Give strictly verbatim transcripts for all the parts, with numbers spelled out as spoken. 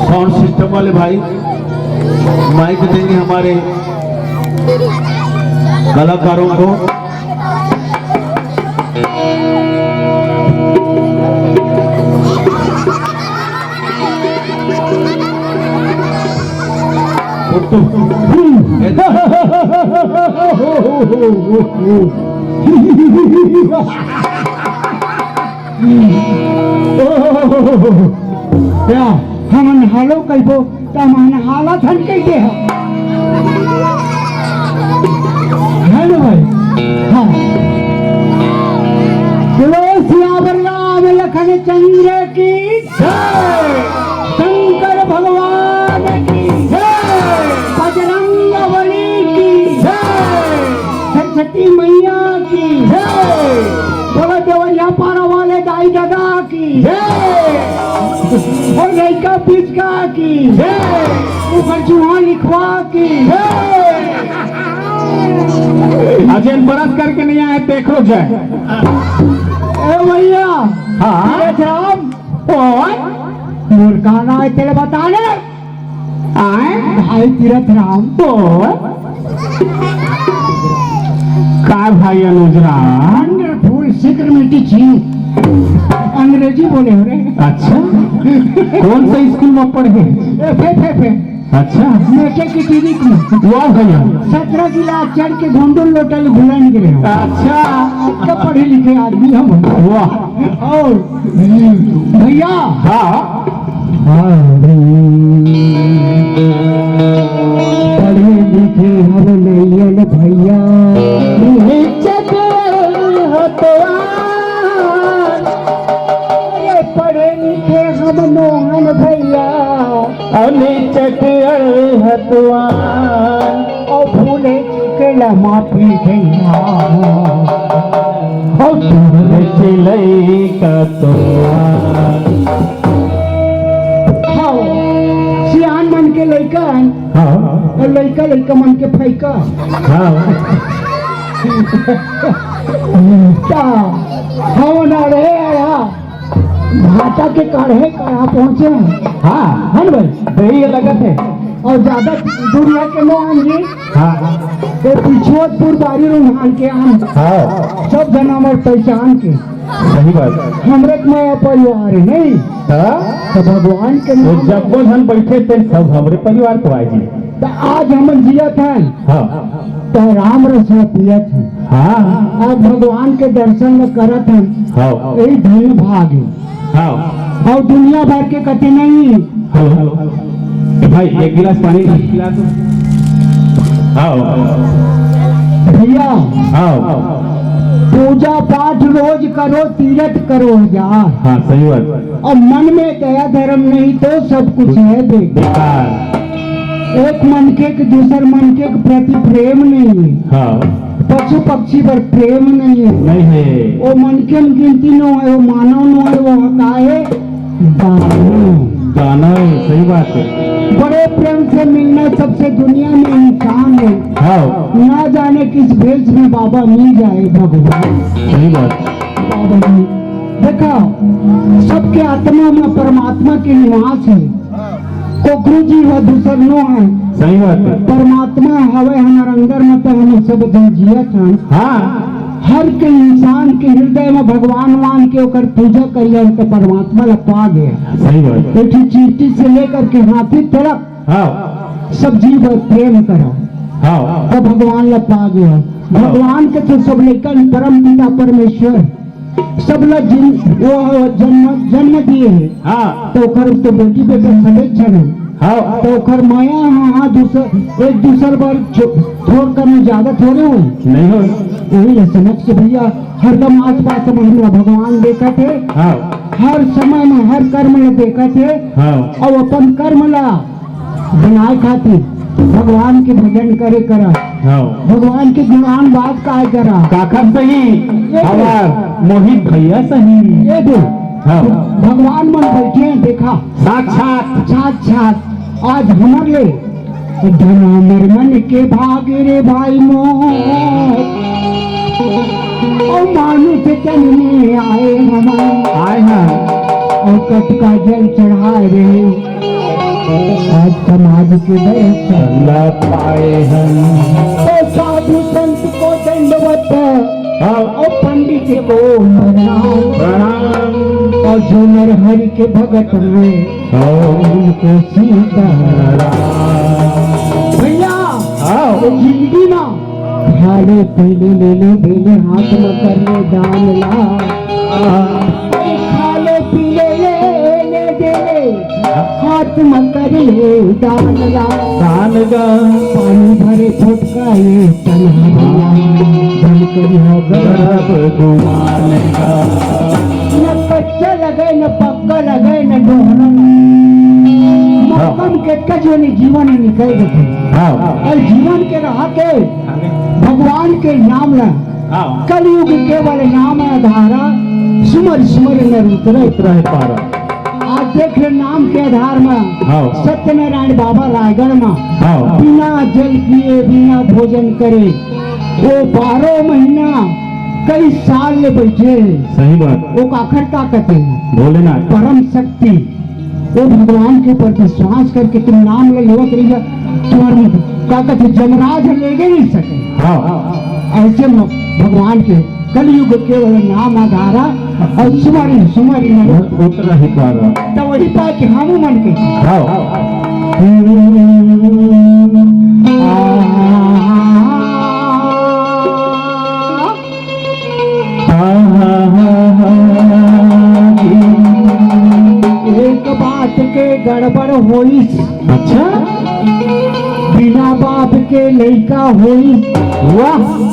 Sound system वाले भाई mic देंगे हमारे कलाकारों को। क्या? हमन हेलो कहिबो, त हमन हालत हन कहिके ह। हेलो भाई। हाँ। बोलो सियावर राम लखन चंद्र की जय। शंकर भगवान की जय। बजरंग बली की जय। सरस्वती मैया की जय। बोलो देवरिया पारा वाले दाई दादा की जय। और लइका पिचका की जय। ऊपर चूहा लिखवा की जय। अजय बरस करके नहीं आए, देख लो जय। ए भैया। हाँ। तीरथ राम। ओए। मोर का नाम है तेरे बता ले। आए। भाई तीरथ राम। ओए। का भाई अनुज राम? वंडरफुल सिक्रेट मीठी चीज। अंग्रेजी बोले हो रे। अच्छा, कौन से स्कूल में पढ़े? ए, फे, फे, फे। अच्छा। मेटे की टीवी में। वाह भैया। सत्रह किला चढ़ के घोंडल लोटल घुलन गिरे हो। अच्छा। आपका पढ़े लिखे आदमी हम। वाह। और भैया। हाँ। पढ़े लिखे हम नैयन भैया। निचक हतवान। अरे पढ़े लिखे हम नोहन भैया। अउ निचक हतवान। अउ भूले चुकेला माफी भैया। अउ तोरे चिलई का तोरा। हाँ, सियान मन के लइकन, हाँ। अउ लइका लइका मन के फइका। हाँ। ता, हाँ ना रे, हाँ। भाटा के काढ़े कहाँ पहुँचे हैं? हाँ। है ना भाई? वही लगत है। अउ ज्यादा दूरिया के नो आन जी। हाँ। ये पिछोतपुर बारी रूंघान के आन। हाँ। सब जना हमर पहचान के। सही बात। हमरे के मया परिवार है, नहीं? हाँ। तो भगवान के तो नाम जब वो हम बैठे थे, सब हमरे परिवार तो आए जी। तो आज हम जियत हैं। हाँ। त राम रस ल पियत हन। हाँ। अब भगवान के दर्शन ल करत हन। हाँ। यही धन्य भाग हे। हाँ। अउ दुनिया भर के कथे नहीं। Hello, hello. ए भाई, एक गिलास पानी पिला दो। हाँ। भैया। हाँ। पूजा पाठ रोज करो, तीरथ करो जा। हाँ, सही बात। अउ मन में दया धर्म नहीं तो सब कुछ है बेकार। बेकार। एक मनखे के दूसर मनखे के प्रति प्रेम नहीं है। हाँ। पशु पक्षी बर प्रेम नहीं है। नहीं है। वो मनखे में गिनती नो है, वो मानव नो है, वो का है? दानव। दानव, सही बात है। बड़े प्रेम से मिलना सबसे दुनिया में इंसान है। हाँ। ना जाने किस भेष में बाबा मिल जाए भगवान। सही बात। बाबा जी, देखा, सबके आत्मा में परमात्मा के निवास है। कोकरू जी ह दूसर नो है। सही बात है। परमात्मा हवे हमर अंदर में, तो हम सब जन जियत हन। हाँ। हर के इंसान के हृदय में भगवान मान के ओकर पूजा करियन तो परमात्मा ला पा गया। सही बात। एक ही चींटी से लेकर के हाथी तक हाँ। सब जीव प्रेम करा। हाँ। तो भगवान ला पा गया। भगवान के तो सब लेकर परम पिता परमेश्वर सब ला जिन-, वो जन्म, जन्म दिए हैं। हाँ। तो ओकर तो बेटी बेटा सबे झन है। हाँ। तो ओकर माया हाँ, हाँ, दूसर, एक दूसर बार छो-, छोड़ कर में ज्यादा थोड़े हो। नहीं हो। वही है समझ के भैया, हरदम आस पास में हमरा भगवान देखत है। हाँ। हर समय में हर कर्म ला देखत है। हाँ। और अपन कर्म ला बनाए खातिर भगवान के भजन करे करा। हाँ। भगवान के गुणगान बात काय करा। काकर सही? ये दे। हमार मोहित भैया सही। ये दे। हाँ। भगवान मन बैठे हैं, देखा। साक्षात। साक्षात। आज हमर ले धन हमर मन के भाग रे भाई मोर। और मानुष तन में आए हमन। आए हैं। और कटका जल चढ़ाए रहे। आज समाज के दर्शन ला पाए हम। तो साधु संत को दंडवत हाँ। और पंडित को प्रणाम। प्रणाम। और जो नर हरि के भगत हैं, और उनको सीताराम। भैया, हाँ। वो जिंदगी ना खाले पीले लेने देने हाथ में करने दान ला। हाँ। खाले पीले लेने देने हाथ में कर ले दान ला। दान गा। पानी भरे छोटका ये तनहरिया, जल करी हो गरब गुमान गा। न कच्चा लगे, न पक्का लगे, न डोहरा लगे। हाँ। मक्कम के कजो ने जीवन निकल देते। हाँ। और जीवन के रहा के भगवान के नाम ला। हाँ। कलयुग केवल नाम आधारा, सुमर सुमर नर उतरे। उतरे पारा। आज देख ले नाम के आधार में हाँ। सत्यनारायण बाबा रायगढ़ में हाँ। बिना जल पिए, बिना भोजन करे, वो बारह महीना कई साल ले बैठे हैं। सही बात। वो काखर ताकत है। भोलेनाथ। परम शक्ति। वो भगवान के ऊपर विश्वास करके तुम नाम ले लेवत रहिया, तुम्हारे का कहते जमराज लेगे नहीं सके। हाँ। ऐसे म-, भगवान के कलयुग केवल नाम आधारा और सुमरि सुमरि नर उत-, उतरहि पारा। तो वही पाके हम मन के। हाँ। हाँ, हाँ, हाँ, हाँ, हाँ। एक बात के गड़बड़ होइस। अच्छा? बिना बाप के लइका होइस। वाह।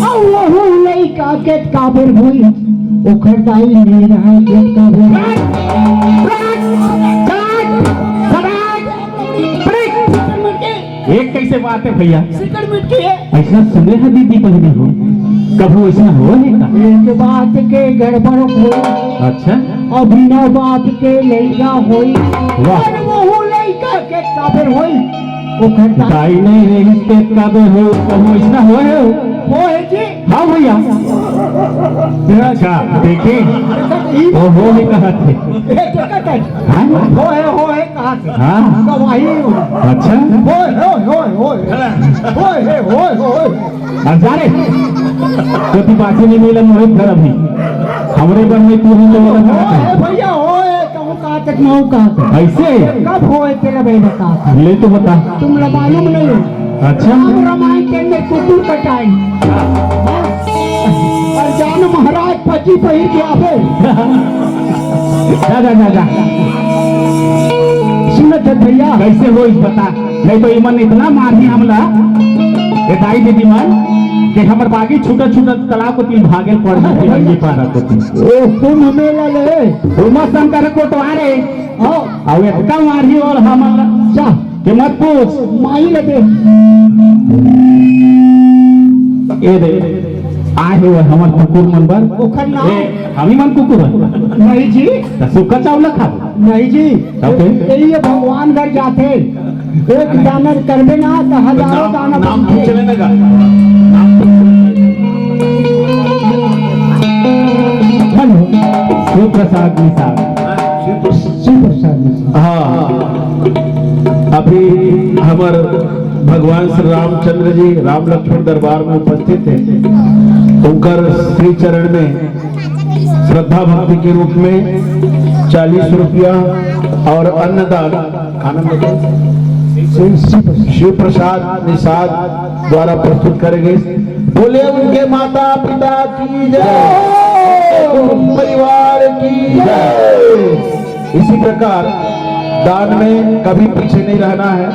अउ वहू लइका के काबर होइस? ओखर दाई नइ रहय, के काबर? ब्रेक! ब्रेक! ब्रेक! ब्रेक! एक कैसे बात है भैया? सिकड़ मिट्टी है। ऐसा सुने हैं दीदी बहनी हो, कभू ऐसा हो है का? एक बात के गड़बड़ होई। अच्छा। अउ बिना बाप के लइका होई। वाह। अउ वहू लइका के काबर होई? ओखर दा- दाई नहीं रही के काबर हो, कभू ऐसा हो है? हो है जी। हाँ भैया। अच्छा, देखे। ई- ओ हो है कहा थे। ए, देखत है। हाँ? हो है, हो है। हाँ। गवाही। अच्छा। होय, होय, होय, होय। होय, हे, होय, होय। अब जा रे। कोती पाछे नहीं मिला, मोहित घर अभी। हमरे घर में तू ही तो होय, हे भैया, होय, कहूँ कहाँ तक, मैं हूँ कहाँ तक। ऐसे? कब होय, तेरा भाई बता। ले तो बता। तुम लोग मालूम नहीं हो। अच्छा। राम रामायण के अंदर कुकुर कटाई। और जानो महाराज पति पहिर के आवे। जा, जा, जा, जा। सुनत है भैया। कैसे होइस बता? नहीं तो इमन इतना मारही हमला, ए दाई दीदी मन, कि हमर बागी छूटत छूटत तालाब कोती भागेल पड़ जाथे, रंगी पारा कोती। ओ कुंभ मेला ले। उमा शंकर कोटवारे। हाँ। अउ एतका मारही और हमला। जा। के मत पूछ। माई ल दे। ए दे, आए हे वो हमर कुकुर मन बर। ओखर नाम? ए, हम ही मन कुकुर हन। नहीं जी। त सूखा चावल खाबो? नहीं जी। तब फिर? ए, ये भगवान घर जाथे। एक दाना करबे ना, त हजारों नाम, दाना नाम बनथे। पूछ लेने का। नाम पूछ लेने का। हेलो। शिव प्रसाद निषाद। हाँ, शिव प्रसाद। शिव प्रसाद निषाद। हाँ। अभी हमर भगवान श्री रामचंद्र जी राम लक्ष्मण दरबार में उपस्थित हे। उनकर श्री चरण में श्रद्धा भक्ति के रूप में चालीस रुपया और अन्नदान, आनंद शिव, शिव प्रसाद निषाद द्वारा प्रस्तुत करे गए। बोले उनके माता पिता की जय, उनके कुटुंब परिवार की जय। इसी प्रकार दान में कभी पीछे नहीं रहना है।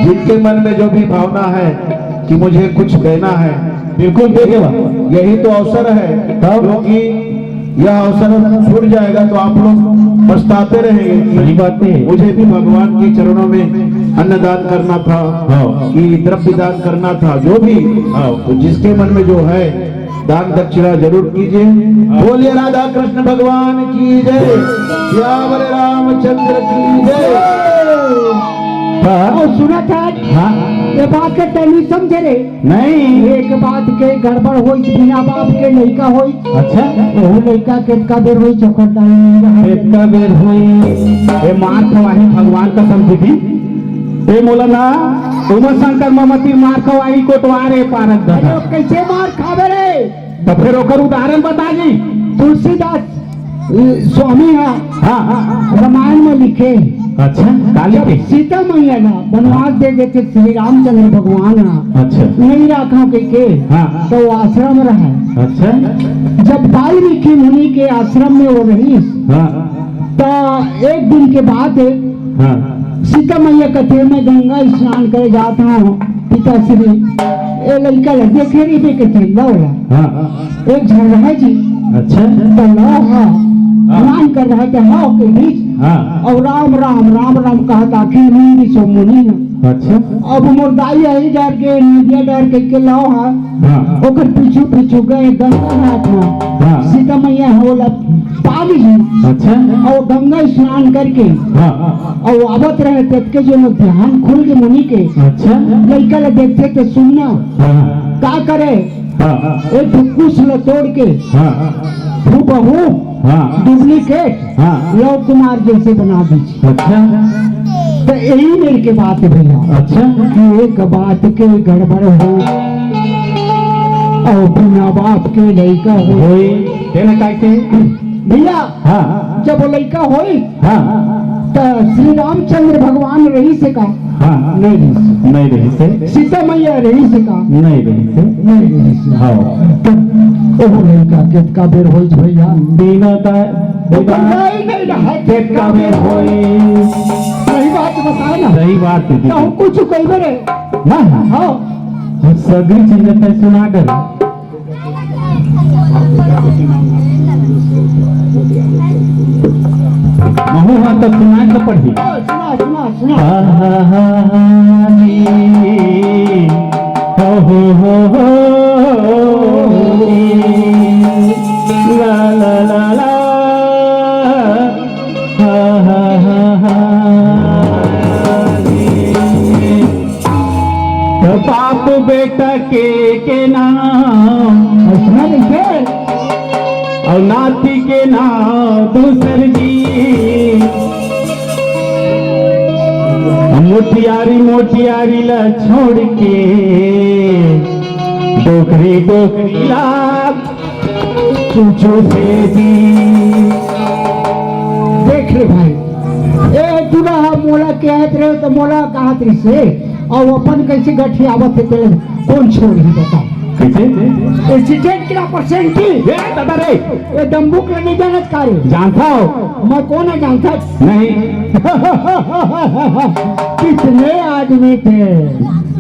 जिनके मन में जो भी भावना है कि मुझे कुछ देना है, बिल्कुल देंगे। यही तो अवसर है, क्योंकि यह अवसर छूट जाएगा तो आप लोग पछताते रहेंगे। सही बात है। मुझे भी भगवान के चरणों में अन्नदान करना था, हाँ। कि द्रव्य दान करना था, जो भी, हाँ। तो जिसके मन में जो है, दान दक्षिणा जरूर कीजिए। बोलिए राधा कृष्ण भगवान की जय, सियावर रामचंद्र की जय। हाँ। अउ सुनत हस? हाँ। ये बात के तनी समझे रे। नहीं। एक बात के गड़बड़ होई, बिना बाप के लइका होई। अच्छा। ओहू लइका के कतका बेर होई, चौकट दाई नहीं रहा। कतका बेर होई। ए मार खवाही भगवान कसम दीदी। ए मोला ना, उमा शंकर ममती मार खवाही कोटवार ए पारक अरे, दादा। वो कैसे मार खावे रे? त फेर ओकर उदाहरण बता जी। तुलसीदास, अ, स्वामी ह, हाँ, हाँ, हाँ। रामायण में लिखे। अच्छा, का लिखे? जब सीता मैया ला वनवास दे देथे श्री रामचंद्र भगवान ह, अच्छा। नहीं राखव कहिके, हाँ। त वो आश्रम रहे। अच्छा। जब वाल्मीकि मुनि के आश्रम में वो रहिस, हाँ। त एक दिन के बात हे, हाँ। सीता मैया कथे, "मैं गंगा स्नान करे जात हंव, पिताश्री।" ए लइका ल देखे रहिबे कथे, लव ला। हाँ। एक झन रहे जी। अच्छा। त लव ह, हाँ। स्नान कर रहे थे, हव के बीच। हाँ। अउ राम, राम, राम, राम कहत आखिर नींद सो मुनि न। अच्छा। अब मोर दाई आही डर के, नदिया डर के, के लव ह। हाँ। ओकर पीछू, पीछू गए गंगा घाट म। हाँ। सीता मैया ह ओला पा लीजिस। अच्छा। अउ गंगा स्नान करके हाँ। अउ आवत रहे, ततके जो न ध्यान खुल गे मुनि के। अच्छा। लइका ल देखथे त सुनना। हाँ। का करे? हाँ। एक ठो कुश ल तोड़ के हाँ। हूबहू हाँ। duplicate हाँ। लव कुमार जैसे बना दीजिए। अच्छा। त यही मेर के बात हे भैया। अच्छा। कि एक बात के गड़बड़ हो अउ बिना बाप के लइका हो। होई। तेने काय के? भैया, हाँ। जब वो लइका होई, हाँ। त श्री रामचंद्र भगवान रहिस हे का? हाँ। नहीं रहिस। नहीं रहिस हे। सीता मैया रहिस हे का? नहीं रहिस हे। नहीं रहिस हे। हाँ। तब ओहू लइका कतका बेर होई भैया? बिना दा-, बिना नहीं रहे। कतका बेर होई? सही बात बताए ना। सही बात हे। त हम कुछ कहिबे रे। हाँ, हाँ। हाँ। सगरी चीज तैं सुना डरे। महू हा त सुनाए के पड़ही। सुना, सुना, सुना। हा, हा, हा, हा, जी। हो, हो, हो, हो, जी। ला, ला, ला, ला। हा, हा, हा, हा, जी। त बाप बेटा के, के नाम अइसना नइखे। अउ नाती के नाम दूसर जी। मोटियारी, मोटियारी ला छोड़ के डोकरी, डोकरी ला पूछो से जी। देख ले भाई, ए दूल्हा मोला कहत रहे त मोला कहत रहिसे, अउ अपन कइसे गठियावत हे तेला कोन छोड़ही बता। कइसे? Accident के ला percent की। ए दादा रे। ए दम्बुक ल नइ जानत का रे? जानथंव। मैं कोन हे जानथस? नहीं। कितने आदमी थे?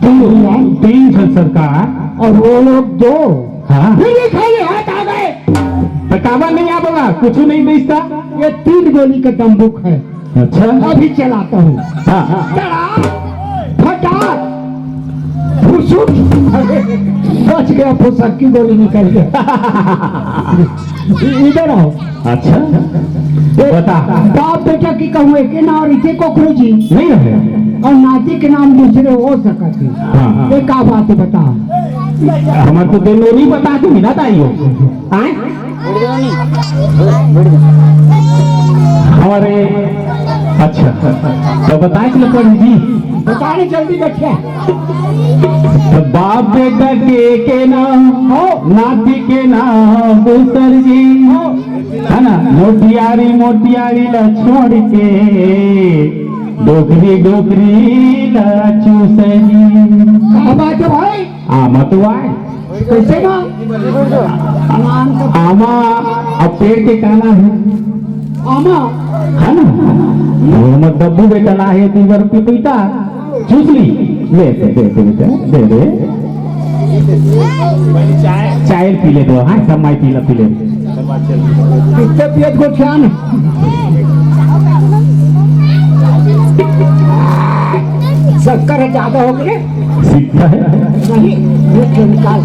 तीन, तीन झन सरकार। अउ वो लोग दो। हाँ। फिर भी खाली हाथ आ गए। त काबर नइ आबो गा? कुछू नइ दिस त। ये तीन गोली का दम्बुक हे। अच्छा। अभी चलाता हूँ। हाँ, हाँ। चला। फुसुक। बच गया, फुसक की गोली निकल गया। इ-, इधर आओ। अच्छा, बता। बाप बेटा की कहूँ, एके नाम रहिथे कोकरो जी। नहीं रहे। और नाती के नाम दूसरे हो सकत हे। हाँ, हाँ। ये का बात है, बता। हमर तो तेनो नहीं बता, तू मिला ताई हो। आए? अरे, अच्छा, तो बताए के लपड़ जी। बता रे, जल्दी बैठे। तो बाप बेटा के, के नाम हो, नाती के नाम दूसर जी हो, है ना? मोटियारी, मोटियारी ला छोड़ के, डोकरी, डोकरी ला चूसरी। क्या बात है भाई? आमा तो आए। कैसे माँ? आमा, अब पेड़ के का नाम है? आमा। है ना? वो मत दब्बू बेटा ला है, तीन रुपये पीता। चूस ली। ले, दे, दे, दे बेटा, दे, दे। चाय पी ले दो, हाँ, सब माई पी ले, पी ले। कितने पियत को ध्यान? शक्कर ज्यादा हो गए। सीखता है। नहीं, ये केमिकल।